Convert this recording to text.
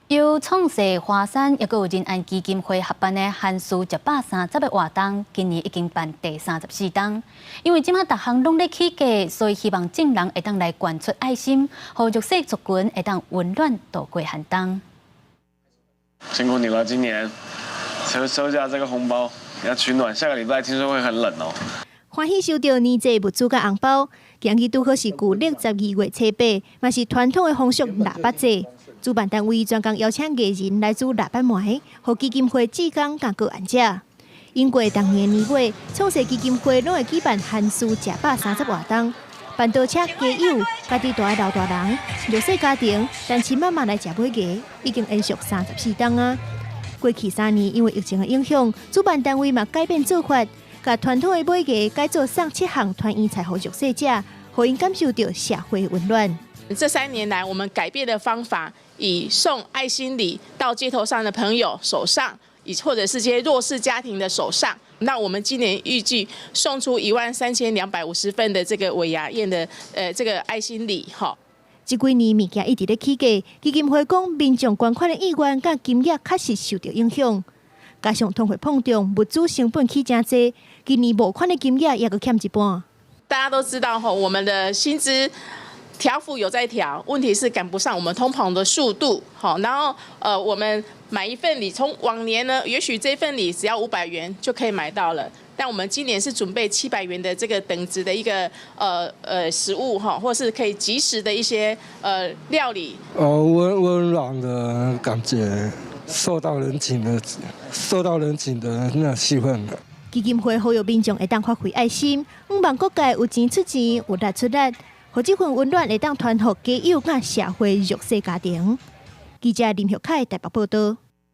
由創世華山抑閣有仁安基金會合辦的寒泗食百三十的活動，今年已經辦第34冬。因為這馬逐項攏咧起價，所以希望眾人會當來捐出愛心，予弱勢族群會當溫暖度過寒冬。辛苦你了，今年收收下這個紅包，要取暖。下個禮拜聽說會很冷哦。歡喜收到年節物資佮紅包，今日拄好是舊曆12月初8，嘛是傳統的風俗臘肉節。主辦單位專工邀請藝人來煮臘肉糜，予基金會志工佮個案者。經過逐年年尾，創世基金會攏會舉辦寒泗食百三十活動，辦桌車街友、家己蹛的老大人、弱勢家庭、單親媽媽來食尾牙，已經延續34冬啊。過去3年因為疫情的影響，主辦單位嘛改變做法，共傳統的尾牙改做送七項團圓菜予弱勢者，予𪜶感受著社會溫暖。這3年來，我們改變的方法，以送愛心禮到街頭上的朋友手上，以或者是這些弱勢家庭的手上。那我們今年預計送出13,250份的這個尾牙宴的，這個愛心禮，哈。這幾年物件一直咧起價，基金會講民眾捐款的意願佮金額確實受著影響，加上通貨膨脹，物資成本起誠濟，今年募款的金額也閣減一半。大家都知道，吼，我們的薪資調幅有在調，問題是趕不上我們通膨的速度，好，然後我們買一份禮，從往年呢，也許這份禮只要500元就可以買到了，但我們今年是準備700元的這個等值的一個食物哈，或是可以即食的一些料理。哦，溫溫暖的感覺，受到人情的，受到人情的那氣氛。基金會呼籲民眾會當發揮愛心，向望各界有錢出錢，有力出力。予這份溫暖會當傳予街友佮社會弱勢家庭。記者林玉凱台北報導。